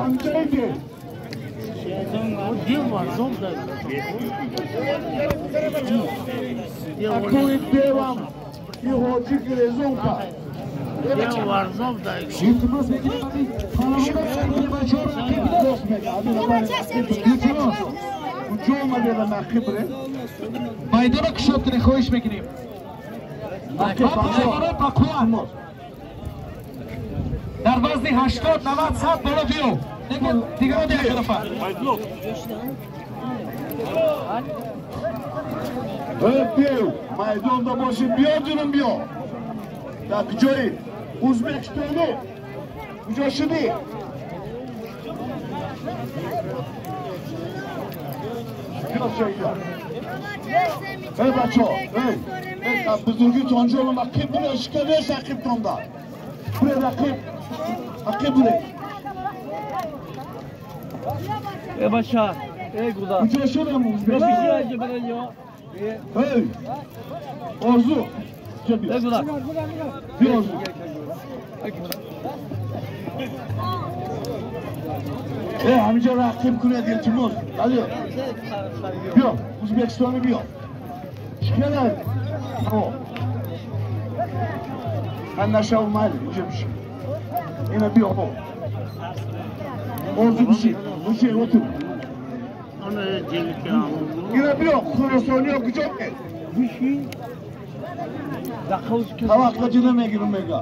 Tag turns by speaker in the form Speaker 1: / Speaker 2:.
Speaker 1: Ҳамҷоиде. Акуи девам и ҳоҷи гирезонка. Илтимос мекунем куҷо омадеда нақибре?
Speaker 2: Майдонро кушод кунед, хоҳиш мекунем. Ба қувват. Дар вазни 80, 90, 100 боло биё. Лекин дигарон як тарафа.
Speaker 1: Биё, майдонда бошӣ, биё ҷунум биё. Дар куҷои? Ӯзбекистони? Куҷо шудӣ? Биё шоида. Эй бачо, эй, эй, бузургитон ҷонум рақиб буре, шиканеш рақибтонда. Буре рақиб, рақиб буре.
Speaker 3: Эй бача, эй гуда.
Speaker 1: Куҷо шудам Ӯзбекистон? Эй, Орзу, биё. Биё Орзу. Эй, ҳаминҷо рақиб кунед, илтимос. Али, биё, Ӯзбекистони биё. Шиканай. Ман нашав майли, инҷо бишин. Ина биё. Орзу бишин, бишин, отур. Ина биё, Хуросониё куҷо ед? Таваққа ҷида мегирам мега.